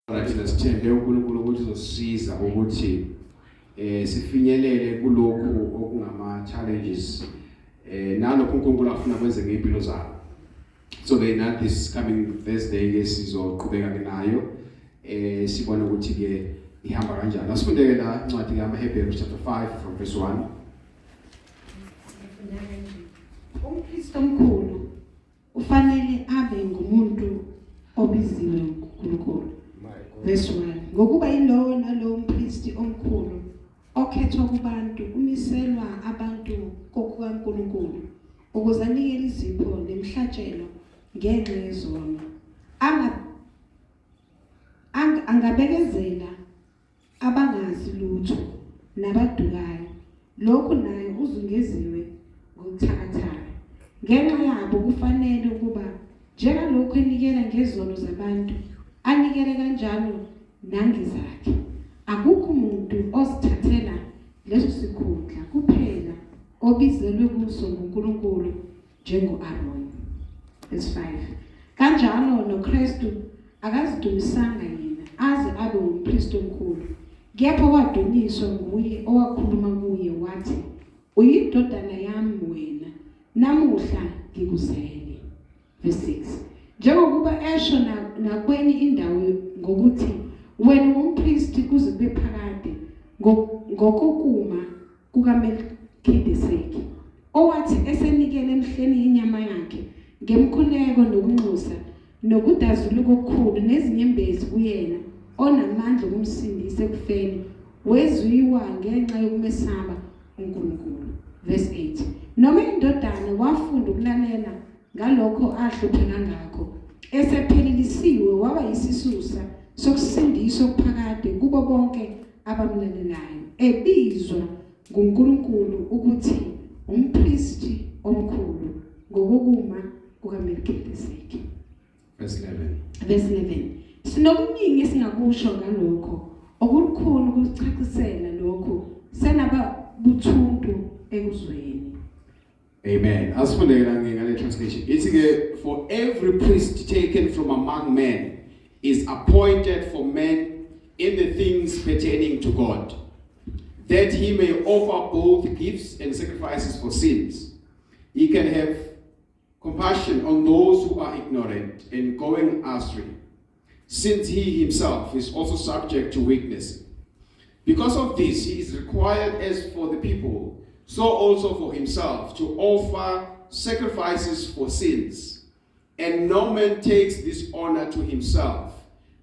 Thina sithembe uNkulunkulu ukuthi uzosisiza ukuthi sifinyelele kulokhu okungama challenges nalokhu uNkulunkulu afuna kwenze ngempilo zabo. So ke na this coming Thursday ke sizoqhubeka ke nayo, sibone ukuthi ke ihamba kanjani. Asifundeke la incwadi kaMahebheru chapter 5 from verse 1. Umpristi omkhulu ufanele abe ngumuntu obiziwe nguNkulunkulu. Verse 1. Ngokuba yilowo nalowo umpristi omkhulu okhethwa kubantu umiselwa abantu kokukaNkulunkulu ukuze anikele izipho nemihlatshelo ngenxa yezono. Angabekezela abangazi lutho nabadukayo, lokhu naye uzungeziwe ngokuthakathaka. Ngenxa yabo kufanele ukuba njengalokhu enikela ngezono zabantu, anikele kanjalo nangezakhe. Akukho muntu ozithathela leso sikhundla, kuphela obizelwe kuso nguNkulunkulu njengo-Aroni. Verse 5. Kanjalo noKristu akazidumisanga yena aze abe ngumpristi omkhulu, kepha wadunyiswa nguye owakhuluma kuye wathi, "Uyindodana yami wena, namuhla ngikuzele." Verse 6. Njengokuba esho nakwenye indawo ngokuthi, "Wena ungumpristi kuze kube phakade ngokokuma kukaMelkisedeki," owathi esenikele emhleni inyama yakhe ngemkhuleko nokunxusa nokudazuluka okukhulu nezinyembezi kuyena onamandla okumsindisa ekufeni, wezwiwa ngenxa yokumesaba uNkulunkulu. Verse 8. Noma indodana, wafunda ukulalela ngalokho ahlupheka ngakho. Esephelelisiwe, waba yisisusa sokusindiswa okuphakade kubo bonke abamlalelayo, ebizwa nguNkulunkulu ukuthi umpristi omkhulu ngokokuma kukaMelkisedeki. Verse 11. Verse 11. Sinokuningi esingakusho ngalokho, okukhulu kusichacisela lokhu, senaba buthuntu ekuzweni. Amen. Asifundeke la ngale translation. Ithi ke, "For every priest taken from among men is appointed for men in the things pertaining to God, that he may offer both gifts and sacrifices for sins. He can have compassion on those who are ignorant and going astray, since he himself is also subject to weakness. Because of this, he is required as for the people, so also for himself, to offer sacrifices for sins. And no man takes this honor to himself,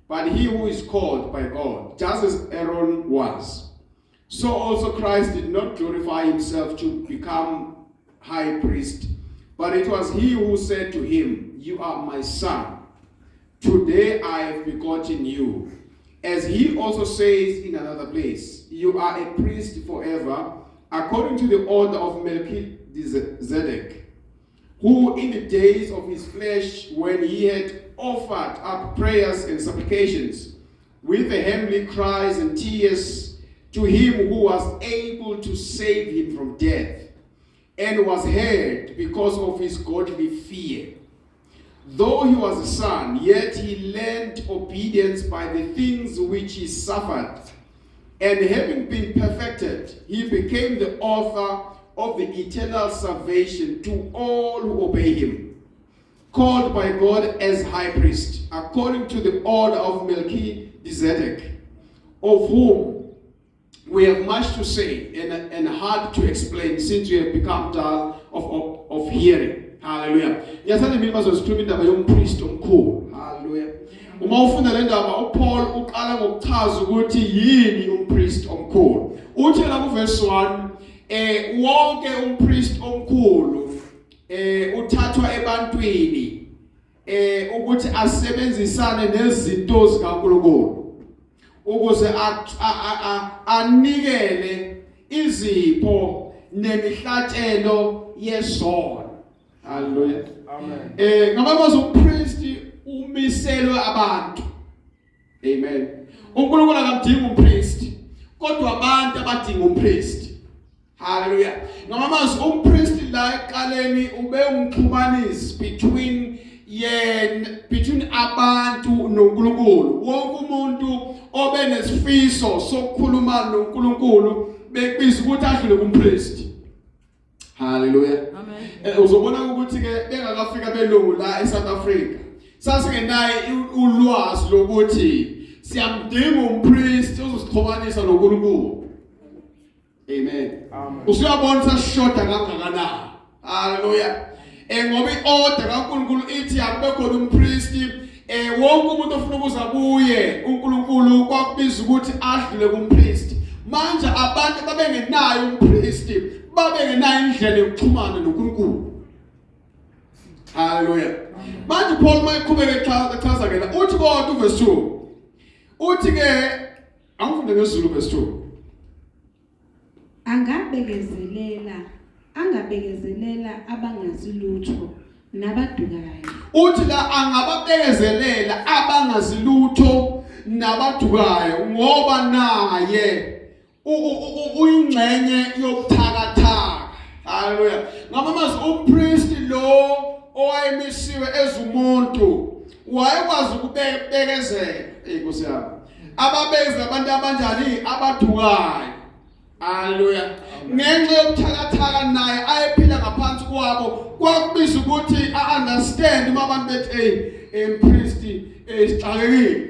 but he who is called by God, just as Aaron was. So also Christ did not glorify himself to become high priest, but it was he who said to him, 'You are my son. Today I have begotten you.' As he also says in another place, 'You are a priest forever, according to the order of Melchizedek,' who in the days of his flesh, when he had offered up prayers and supplications with the heavenly cries and tears to him who was able to save him from death, and was heard because of his godly fear. Though he was a son, yet he learned obedience by the things which he suffered. And having been perfected, he became the author of the eternal salvation to all who obey him, called by God as high priest, according to the order of Melchizedek, of whom we have much to say and hard to explain, since you have become dull of hearing." Hallelujah. Ngiyathanda mina bazozikhuluma indaba yompriest omkhulu. Hallelujah. Uma ufunda le ndaba, uPaul uqala ngokuchaza ukuthi yini umpriest omkhulu. Uthi la ku verse 1, wonke umpriest omkhulu uthathwa ebantwini ukuthi asebenzisane nezinto zikaNkulunkulu ukuze anikele izipho nemihlatshelo yezono. Haleluya. Amen. Ngamazwi, umpriest umiselwe abantu. Amen. UNkulunkulu akamdingi umpriest, kodwa abantu abadinga umpriest. Haleluya. Ngamazwi, umpriest la eqaleni ube umxhumanisi between Yena, between abantu noNkulunkulu. Wonke umuntu obe nesifiso sokukhuluma noNkulunkulu bekubiza ukuthi adlule kumpriest. Hallelujah. Amen. Uzobona ukuthi ke bengakafika belungu la eSouth Africa, sasingenaye ulwazi lokuthi siyamdinga umpriest ozosixhumanisa noNkulunkulu. Amen. Amen. Usuyabona sasishoda kangakanani. Hallelujah. Ngoba iorder kaNkulunkulu ithi akube khona umpriest, wonke umuntu ofuna ukuza kuye uNkulunkulu kwakubiza ukuthi adlule kumpriest. Manje abantu babengenayo umpriest, babengenayo indlela yokuxhumana noNkulunkulu. Hallelujah. Manje Paul mayeqhubeka echaza ke la, uthi kodwa uverse 2. Uthi ke, angifunde ngesiZulu verse 2. Angabekezelela abangazi lutho nabadukayo. Uthi la angababekezelela abangazi lutho nabadukayo, ngoba naye uyingxenye yobuthakathaka. Haleluya. Ngamamazwi, umpriest lo owayemisiwe ezumuntu wayekwazi ukubekezela. Ey Nkosi yami, ababeza abantu abanjani? Abadukayo. Haleluya. Ngenxa yobuthakathaka naye ayephila ngaphansi kwabo, kwakubiza ukuthi a-understand uma abantu bethi, "Hey, empriest, sixakekile,"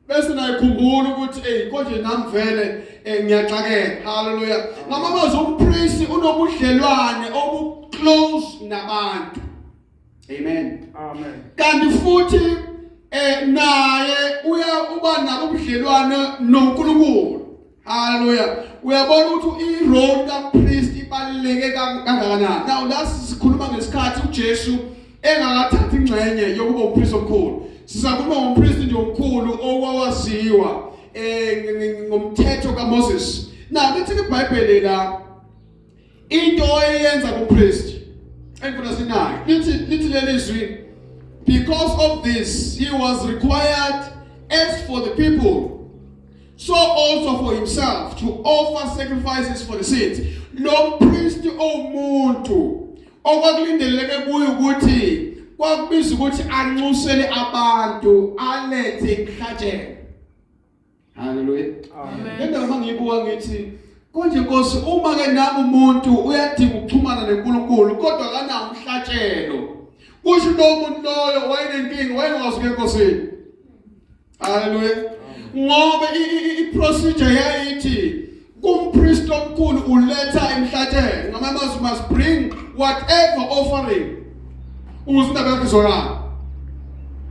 bese naye khumbula ukuthi, "Hey, konje nami vele ngiyaxakeka." Haleluya. Ngamamazwi, umpriest unobudlelwane obu close nabantu. Amen. Amen. Kanti futhi naye uya uba nabo ubudlelwane noNkulunkulu. Haleluya. Uyabona ukuthi i-role kapriest ibaluleke kangakanani. Now la sikhuluma ngesikhathi uJesu engakathathi ingxenye yokuba umpriest omkhulu. Sisakhuluma ngompriest nje omkhulu owawaziwa ngomthetho kaMoses. Now lithi iBhayibheli la into oyenza kupriest engifuna sinayo, lithi leli zwi, "Because of this he was required, as for the people so also for himself, to offer sacrifices for the sins." Lo priest owumuntu okwakulindeleke kuye ukuthi kwakubiza ukuthi anxusele abantu, alethe imihlatshelo. Haleluya. Amen. Le ndaba mangiyibuka ngithi, konje Nkosi, uma ke nami umuntu uyadinga ukuxhumana neNkulunkulu kodwa akanawo umhlatshelo, kusho lo muntu loyo wayenenkinga, wayengakwazi ukuya enkosini. Haleluya. Ngoba i-procedure yayithi kumpriest omkhulu uletha imihlatshelo. Ngamanye amazwi, must bring whatever offering ukuze indaba yakhe izwakale.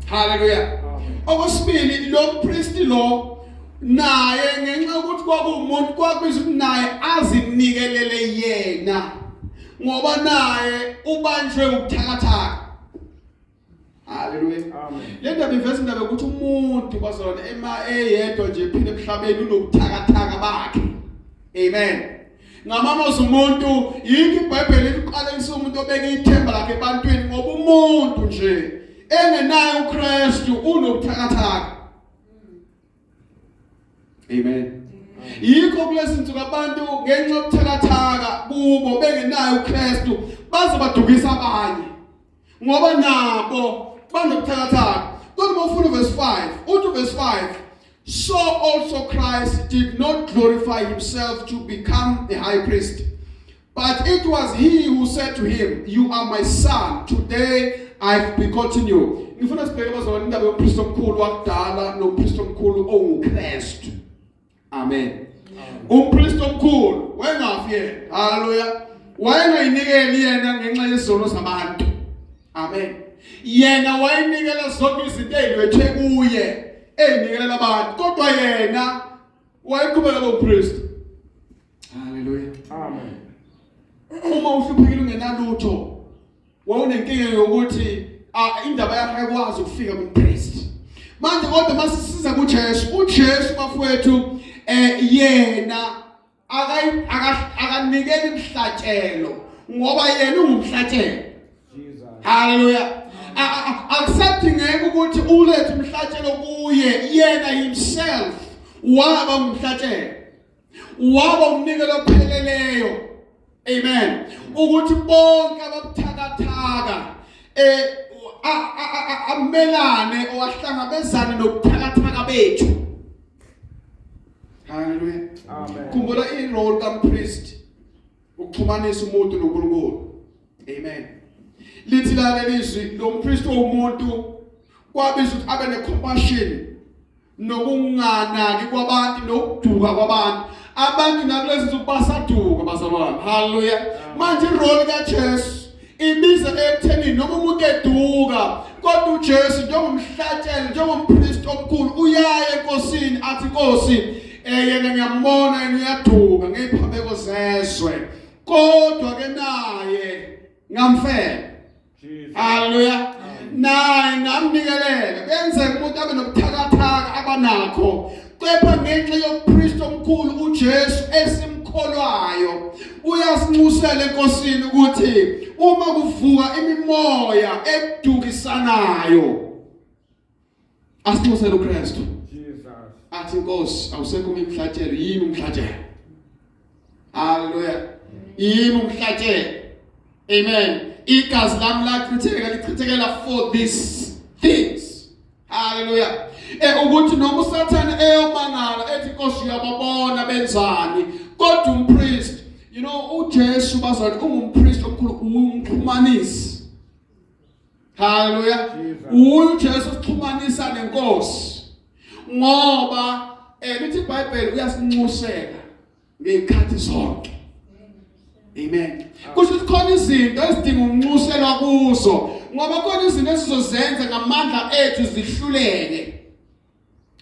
Haleluya. Amen. Okwesibili, lo priest lo naye ngenxa yokuthi kwakuwumuntu, kwakubiza ukuthi naye azinikelele yena, ngoba naye ubanjwe ubuthakathaka. Haleluya. Amen. Le ndaba iveza indaba yokuthi umuntu, bazalwane, ema eyedwa nje ephila emhlabeni unobuthakathaka bakhe. Amen. Ngamamazwi, umuntu, yikho iBhayibheli liqalekisa umuntu obeka ithemba lakhe ebantwini, ngoba umuntu nje engenayo uKristu unobuthakathaka. Amen. Yikho kulezi nsuku abantu ngenxa yobuthakathaka kubo bengenayo uKristu baze badukisa abanye, ngoba nabo banobuthakathaka. Kodwa uma ufuna verse 5, uthi verse 5, "So also Christ did not glorify himself to become the high priest, but it was he who said to him, 'You are my son, today I've begotten you.'" Ngifuna sibheke, bazalwane, indaba yompriest omkhulu wakudala nompriest omkhulu onguKristu. Amen. Umpriest omkhulu wayengafi yena. Haleluya. Wayengayinikeli yena ngenxa yezono zabantu. Amen. Yena wayenikela zonke izinto ezilethwe kuye, ezinikelela abantu, kodwa yena wayeqhubeka nompriest. Haleluya. Amen. Uma uhluphekile ungenalutho, wawunenkinga yokuthi indaba yakho ayikwazi ukufika kumpriest. Manje kodwa masisiza kuJesu, uJesu bafowethu, yena akanikeli imhlatshelo ngoba yena ungumhlatshelo. Jesus. Haleluya. Akusadingeki ukuthi ulethe umhlatshelo kuye, yena himself waba umhlatshelo. Waba umnikelo opheleleyo. Amen. Ukuthi bonke ababuthakathaka amelane owahlangabezane nobuthakathaka bethu. Haleluya. Amen. Khumbula i-role kampriest ukuxhumanisa umuntu noNkulunkulu. Amen. Lithi la lelizwi lo mpriest womuntu kwabiza ukuthi abe necompassion nokunganaki kwabantu nokuduka kwabantu. Abantu nakulezi nsuku basaduka bazalwane. Haleluya. Manje irole kaJesu ibiza ekutheni noma umuntu eduka, kodwa uJesu njengomhlatshelo, njengompriest omkhulu, uyaya enkosini athi, Nkosi, yena ngiyambona, yena uyaduka ngeziphambeko zezwe, kodwa ke naye ngamfela. Jesus. Haleluya. Naye ngamnikelela. Kuyenzeka umuntu abe nobuthakathaka abanakho, kepha ngenxa yopriest omkhulu uJesu esimkholwayo, uyasinxusela enkosini ukuthi uma kuvuka imimoya edukisanayo, asinxusele uKristu. Jesus. Athi, Nkosi, awusekho umhlatshelo, yimi umhlatshelo. Haleluya. Yimi umhlatshelo. Amen. Igazi lami lachitheka, lichithekela for these things. Haleluya. Ukuthi noma uSathane eyomangala ethi, Nkosi, uyababona benzani, kodwa umpriest, uJesu bazalwane ungumpriest omkhulu, umxhumanisi. Haleluya. Jesus. UJesu sixhumanisa nenkosi. Ngoba lithi iBhayibheli uyasinxusela ngezikhathi zonke. Amen. Kusho ukuthi khona izinto ezidinga ukunxuselwa kuzo, ngoba khona izinto esizozenza ngamandla ethu zihluleke.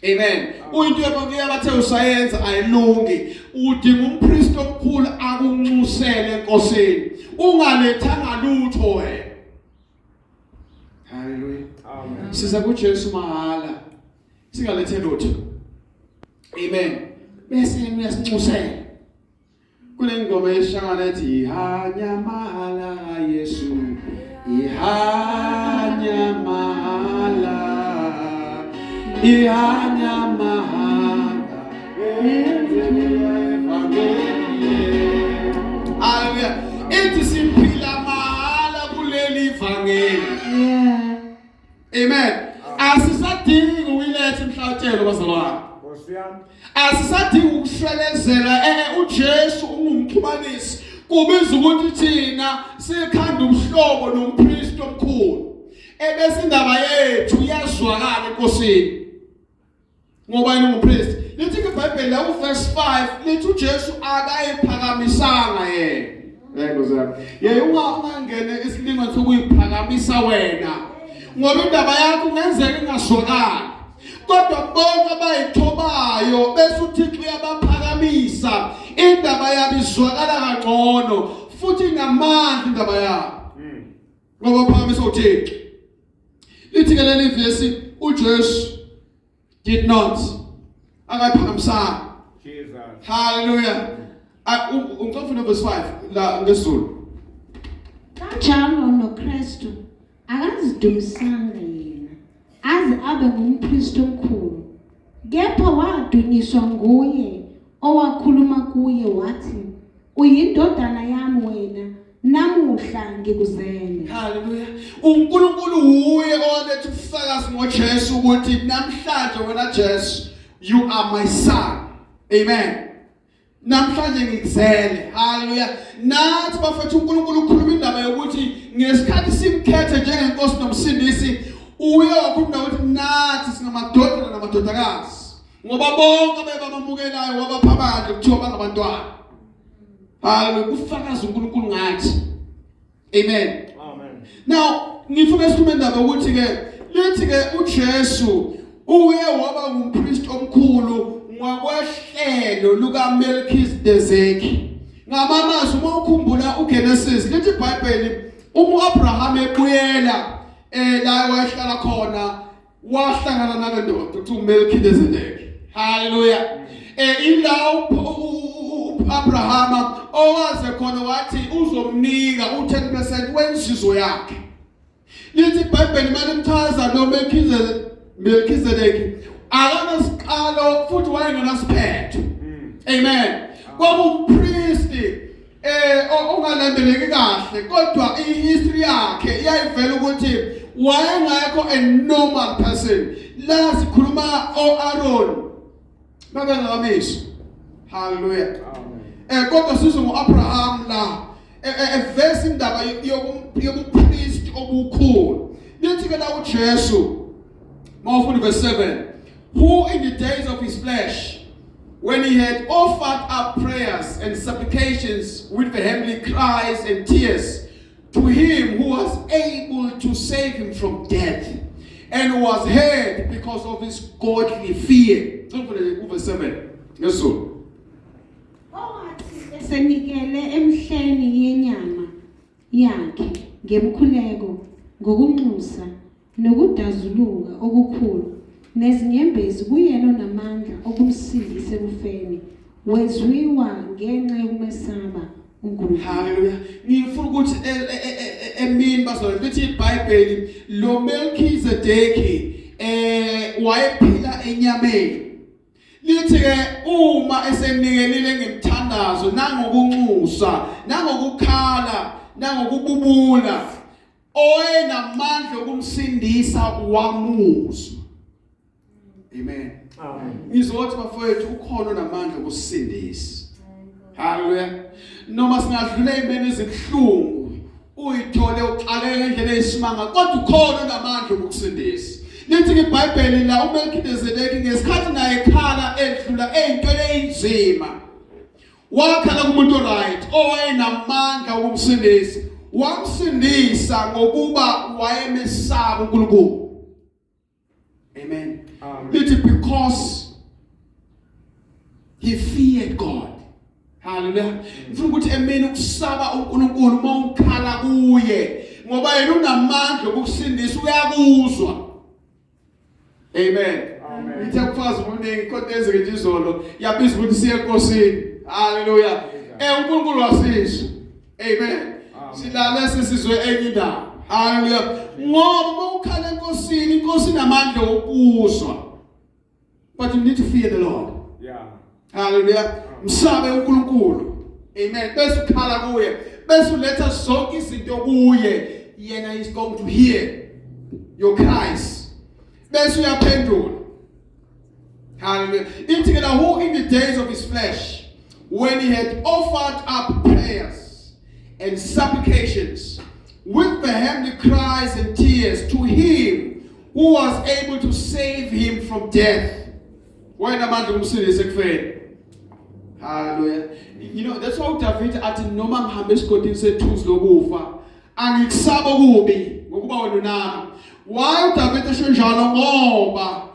Amen. Uyinto yabathe usayenza ayilungi. Udinga umpriest omkhulu akunxusele enkosini. Ungalethanga lutho wena. Hallelujah. Amen. Siza kuJesu mahala. Singalethe lutho. Amen. Bese yena uyasinxusela. Kule ngoma yeshangana ethi ihanya mahala Yesu. Ihanya mahala. Ihanya mahala. Hallelujah. Ithi siphila mahala kuleli vangeli. Amen. Asisadingi ukuyiletha imhlatshelo bazalwane. Nkosi yami. Asisadingi ukushwelezela, uJesu ungumxhumanisi. Kubiza ukuthi thina sikhanda ubuhlobo nompriest omkhulu. Ebese indaba yethu iyazwakala enkosini. Ngoba yena ungumpriest. Lithi iBhayibheli la uverse 5 lithi uJesu akayiphakamisanga yena. Yebo zami. Yeye ungangene isilingweni sokuyiphakamisa wena. Ngoba indaba yakho kungenzeka ingazwakali. Kodwa bonke abayithobayo bese uThixo uyabaphakamisa, indaba yabo izwakala kangcono futhi inamandla indaba yabo. Ngoba uphakamisa uThixo. Lithi ke leli verse uJesu did not, akayiphakamisanga. Jesus. Hallelujah. Ngicela verse 5 la ngesiZulu. Kanjalo noKristu akazidumisanga yena aze abe ngumpristi omkhulu, kepha wadunyiswa nguye owakhuluma kuye wathi, uyindodana yami wena, namuhla ngikuzele. Hallelujah. uNkulunkulu uye owaletha ubufakazi ngoJesu ukuthi namhlanje wena Jesu, you are my son. Amen. Namhlanje ngikuzele. Hallelujah. Nathi bafethu uNkulunkulu ukhuluma indaba yokuthi ngesikhathi simkhethe njengenkosi nomsindisi, uye wakhuluma ukuthi nathi singamadodana namadodakazi. Ngoba bonke ababamukelayo wabapha amandla kuthiwa bangabantwana. Hallelujah. Kufakaza uNkulunkulu ngathi. Amen. Amen. Now ngifuna sikhulume indaba ukuthi ke lithi ke uJesu uye waba ngumpriest omkhulu ngokwehlelo luka Melchizedek. Ngamamazwi, uma ukhumbula uGenesis, lithi iBhayibheli uma uAbraham ebuyela la wayehlala khona, wahlangana nale ndoda kuthiwa uMelchizedek. Hallelujah. Ila uAbraham owaze khona wathi uzomnika u10% wenzuzo yakhe. Lithi iBhayibheli malimchaza lo Melchizedek akanasiqalo futhi wayengenasiphetho. Amen. Kwakumpriest ongalandeleki kahle, kodwa ihistory yakhe iyayivela ukuthi Wayengekho a normal person. La sikhuluma oAaron babengakamiswa. Hallelujah. Amen. Kodwa sizwe ngoAbraham la evesa indaba yobupriest obukhulu. Lithi ke la uJesu, mawufunda verse 7, who in the days of his flesh, when he had offered up prayers and supplications with vehemently cries and tears to him who was able to save him from death, and was heard because of his godly fear. Verse 7 ngesiZulu. Owathi esenikele emihleni yenyama yakhe ngemkhuleko, ngokunxusa nokudazuluka okukhulu nezinyembezi kuyena onamandla okumsindisa ekufeni, wezwiwa ngenxa yokumesaba uNkulunkulu. Hallelujah. Ngifuna ukuthi emini bazalwane, lithi iBhayibheli lo Melchizedeki wayephila enyameni. Lithi ke uma esenikelile ngemthandazo nangokunxusa nangokukhala nangokububula, owayenamandla okumsindisa wamuzwa. Amen. Amen. Ngizothi bafowethu, ukhona onamandla okusindisa. Hallelujah. Noma singadlula ezimeni ezibuhlungu, uyithole uxakeke ngendlela eyisimanga, kodwa ukhona onamandla okusindisa. Lithi iBhayibheli la uMelchizedeki ngesikhathi naye ekhala edlula ezintweni ezinzima, wakhala kumuntu right owayenamandla okumsindisa, wamsindisa ngokuba wayemesaba uNkulunkulu. Amen. Amen. Lithi because he feared God. Hallelujah. Ngifuna ukuthi emini ukusaba uNkulunkulu uma ukhala kuye, ngoba yena unamandla okusindisa, uyakuzwa. Amen. Amen. Ngithe kufazi omningi kodwa enzeke nje izolo yabiza ukuthi siye enkosini. Hallelujah. UNkulunkulu wasizwa. Amen. Amen. Silale sisizwe enye indawo. Hallelujah. Ngoba uma ukhala enkosini, inkosi inamandla okuzwa. But you need to fear the Lord. Hallelujah. Msabe uNkulunkulu. Amen. Bese ukhala kuye, bese uletha zonke izinto kuye. Yena is going to hear your cries. Bese uyaphendula. Hallelujah. Ithi ke la, who in the days of his flesh, when he had offered up prayers and supplications with vehement cries and tears to him who was able to save him from death. Wayenamandla okumsindisa ekufeni. Hallelujah. That's why uDavid athi noma ngihambe esigodini sethunzi lokufa, angikusaba kubi ngokuba wena unami. Why uDavid esho njalo? Ngoba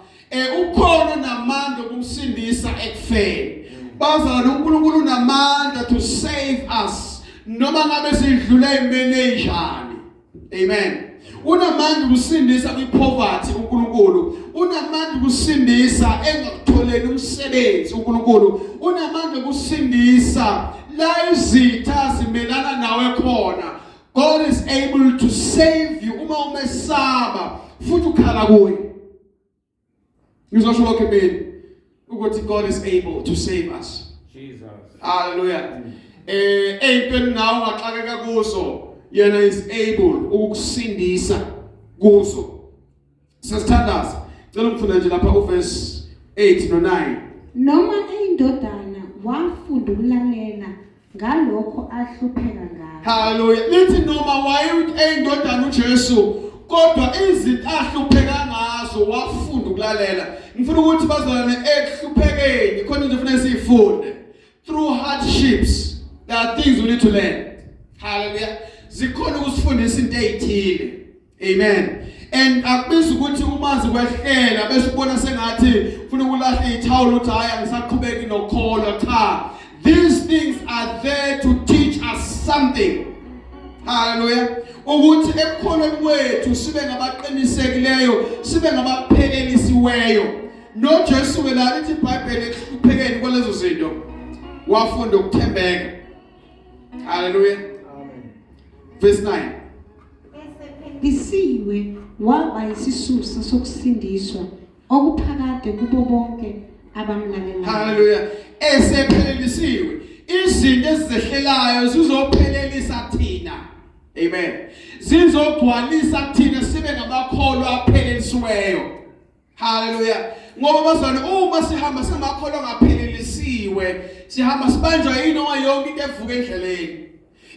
ukhona namandla okumsindisa ekufeni. Bazalwane, uNkulunkulu unamandla to save us noma ngabe sidlule ezimeni ezinjani. Amen. Unamandla ukusindisa kwipoverty uNkulunkulu. Unamandla ukusindisa engakutholeni umsebenzi uNkulunkulu. Unamandla ukusindisa la izitha zimelana nawe khona. God is able to save you uma umesaba futhi ukhala kuye. Ngizosho lokho emini ukuthi God is able to save us. Jesus. Hallelujah. Eyintweni nawe ungaxakeka kuzo, yena is able ukukusindisa kuzo. Sesithandaza. Cela ukufunda nje lapha uverse 8 no 9. Noma eyindodana, wafunda ukulalela ngalokho ahlupheka ngakho. Hallelujah. Lithi noma waye eyindodana uJesu, kodwa izinto ahlupheka ngazo wafunda ukulalela. Ngifuna ukuthi bazalwane, ekuhluphekeni khona into ekufanele siyifunde. Through hardships there are things we need to learn. Hallelujah. Zikhona ukusifundisa into ezithile. Amen. And akubiza ukuthi uma zikwehlela bese ubona sengathi ufuna ukulahla ithawula uthi hayi, angisaqhubeki nokholwa. Cha. These things are there to teach us something. Hallelujah. Ukuthi ekukholweni kwethu sibe ngabaqinisekileyo, sibe ngabaphelelisiweyo. NoJesu ke la lithi iBhayibheli ekuhluphekeni kwalezo zinto wafunda ukuthembeka. Hallelujah. Amen. Verse 9. Esephelelisiwe waba isisusa sokusindiswa okuphakade kubo bonke abamlalelayo. Hallelujah. Esephelelisiwe, izinto ezizehlelayo zizophelelisa thina. Amen. Zizogcwalisa kuthina sibe ngamakholwa aphelelisiweyo. Hallelujah. Ngoba bazalwane, uma sihamba singamakholwa angaphelelisiwe, sihamba sibanjwa yinoma yonke into evuka endleleni.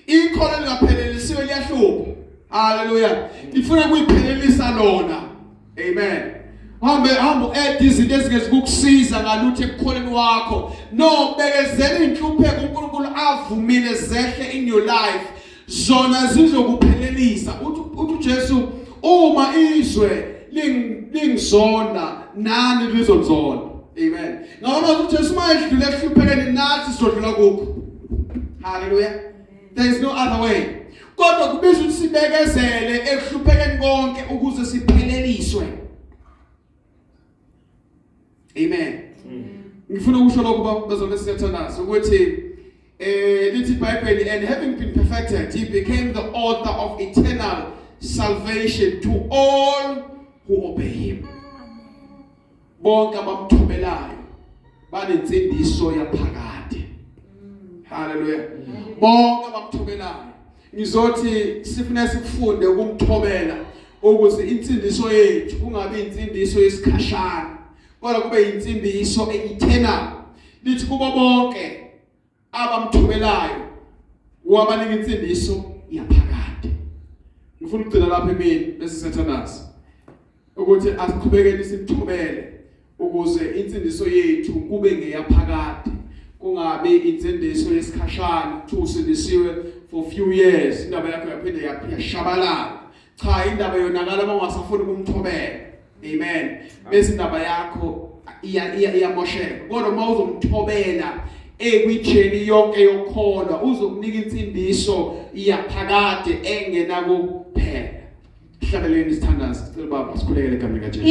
Ikholwa lingaphelelisiwe liyahlupha. Hallelujah. Lifuna kuyiphelelisa lona. Amen. Hambe hamba add izinto ezingezikukusiza ngalutho ekukholeni wakho. No, bekezela inhlupheko uNkulunkulu avumile zehle in your life. Zona zizokuphelelisa. Uthi uJesu, uma izwe lingizonda, nani lizonzonda. Amen. Ngabona ukuthi uJesu uma edlule ekuhluphekeni, nathi sizodlula kukho. Hallelujah. There is no other way. Kodwa kubiza ukuthi sibekezele ekuhluphekeni konke ukuze sipheleliswe. Amen. Ngifuna ukusho lokho, bazalwane, siyathandaza ukuthi lithi iBhayibheli, and having been perfected, he became the author of eternal salvation to all who obey him. Bonke abamthobelayo banensindiso yaphakade. Hallelujah. Bonke abamthobelayo. Ngizothi sifuna sikufunde ukumthobela ukuze insindiso yethu kungabi insindiso yesikhashana, kodwa kube insindiso eternal. Lithi kubo bonke abamthobelayo wabanika insindiso yaphakade. Ngifuna ukugcina lapha emini bese siyathandaza ukuthi asiqhubekeni simthobele ukuze insindiso yethu kube ngeyaphakade, kungabi insindiso yesikhashana, kuthi usindisiwe for few years, indaba yakho yaphinde yashabalala. Cha, indaba yonakala uma ungasafuni ukumthobela. Amen. Bese indaba yakho iya iyamosheka. Kodwa uma uzomthobela ekwijeni yonke yokukholwa, uzokunika insindiso yaphakade engena kuphela. Hlabeleni, sithandaze. Sicela Baba sikhulekele egameni kaJesu.